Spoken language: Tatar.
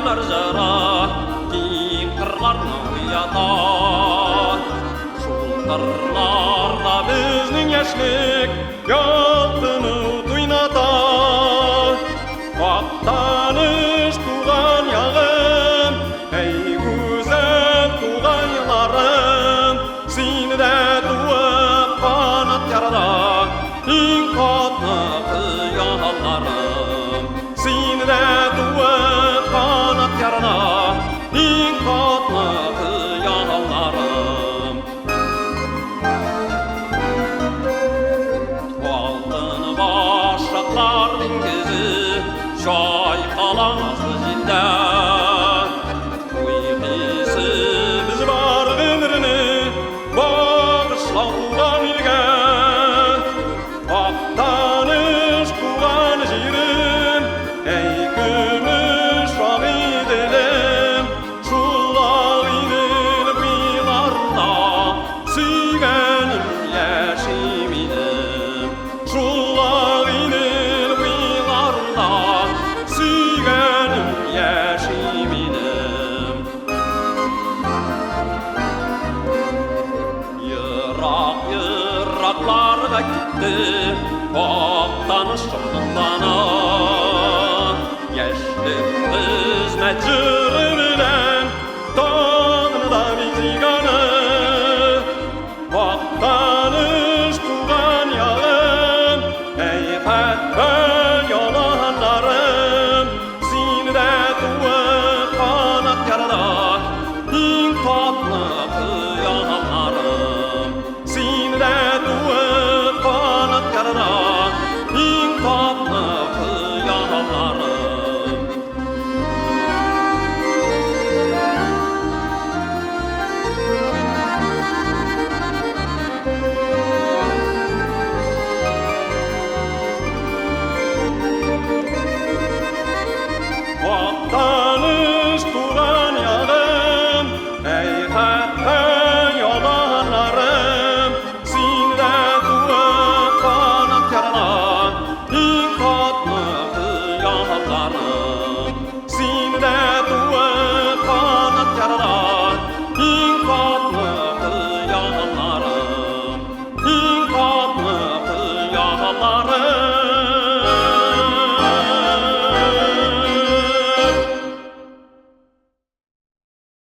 Ялкыннар җыра, киң кырларны уята. Шул кырларда безнең яшьлек ялкыны ут уйната. Актаныш туган ягым, әй гүзәл туган елларым, сине дә туып канат ярда, иң татлы хыялларым. Сине дә туып канат ярда, иң татлы хыялларым. Алтын башаклар диңгезе чайкала назлы җилдә. Уй хисе без бар гомерне багышлау туган илгә. Актаныш туган җирем, әй көмеш Агыйделем, шул Агыйдел буйларында сөйгәнем яши минем. Шул Агыйдел буйларында сөйгәнем яши минем. Ерак еракларга китте Актанышымның даны. Яшьлек хезмәт җыры белән таңны да бизик аны. Актаныш туган ягым, әй хәтфә яланнарым, сине дә туып канат ярда, иң татлы хыялларым. Сине дә туып канат ярда, иң татлы хыялларым. Актаныш туган ягым, әй хәтфә яланнарым, сине дә туып канат ярда, иң татлы хыялларым.